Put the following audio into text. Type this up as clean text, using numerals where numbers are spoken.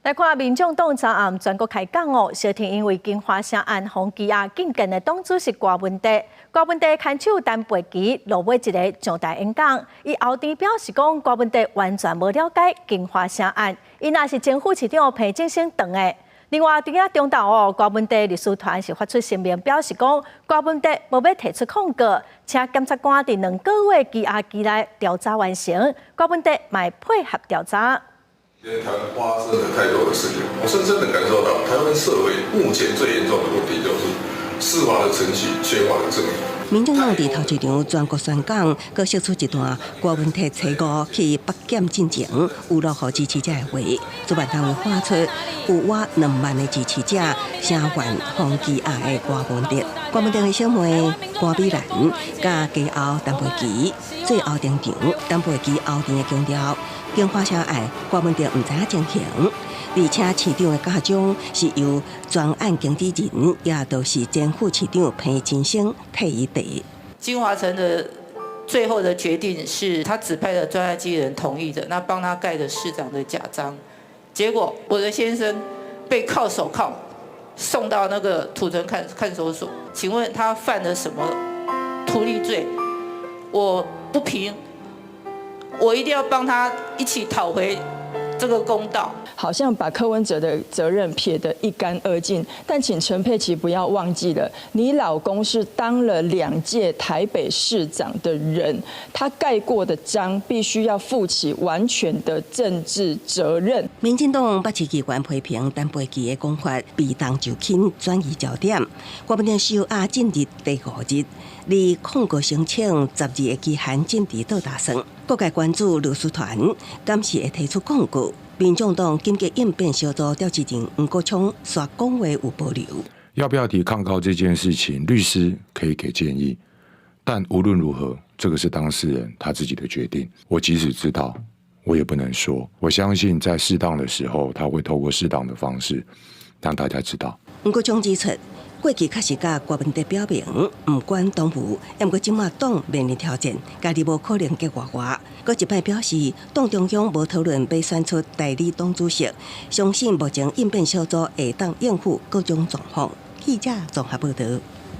來看民眾黨昨暗全國開講哦，相挺因為京華城案予羈押禁見的黨主席郭文帝，郭文帝牽手陳佩琪落尾一个上台演講，伊後天表示講，郭文帝完全無了解京華城案，伊若是前副市長彭振聲斷的。另外，佇仔中晝哦，郭文帝律師團是發出聲明，表示講郭文帝無欲提出控告，請檢察官佇2個月羈押期內調查完成，郭文帝嘛會配合調查。今天台灣發生了太多的事情，我深深的感受到，台灣社會目前最嚴重的問題就是司法的程序缺乏了正義。民眾黨佇頭一場全國宣講，閣釋出一段郭文帝初五去北檢進前有落予支持者的話，主辦單位喊出有倚2萬的支持者聲援予羈押的郭文帝。郭文帝的小妹郭美蘭佮繼後陳佩琪最後登場，陳佩琪後殿的強調，京華城案郭文帝毋知影情形，而且市長的假章是由專案經理人，也就是前副市長彭金生替伊遞。京華城的最後的決定是他指派的專案經理人同意的，那幫他蓋的市長的假章，結果我的先生被銬手銬送到那個土城看守所，請問他犯了什麼圖利罪？我不平，我一定要幫他一起討回這個公道。好像把柯文哲的責任撇得一乾二淨，但請陳佩琪不要忘記了，你老公是當了2屆台北市長的人，他蓋過的章必須要負起完全的政治責任。民進黨北市議員批評陳佩琪的講法避重就輕，轉移焦點。郭文帝收押進入第五日，離控告申請12個期限進佇倒打算。各界關注律師團，敢是會提出控告。民眾黨緊急應變小組召集人黃國昌煞講話有保留。要不要提抗告這件事情，律師可以給建議，但無論如何，這個是當事人他自己的決定。我即使知道，我也不能說。我相信在適當的時候，他會透過適當的方式讓大家知道。黃國昌指出，過去確實佮郭文帝表明毋管黨務，毋過這馬黨面臨挑戰，家己無可能結外外。閣一擺表示，黨中央無討論欲選出代理黨主席，相信目前應變小組會當應付各種狀況。記者綜合報道。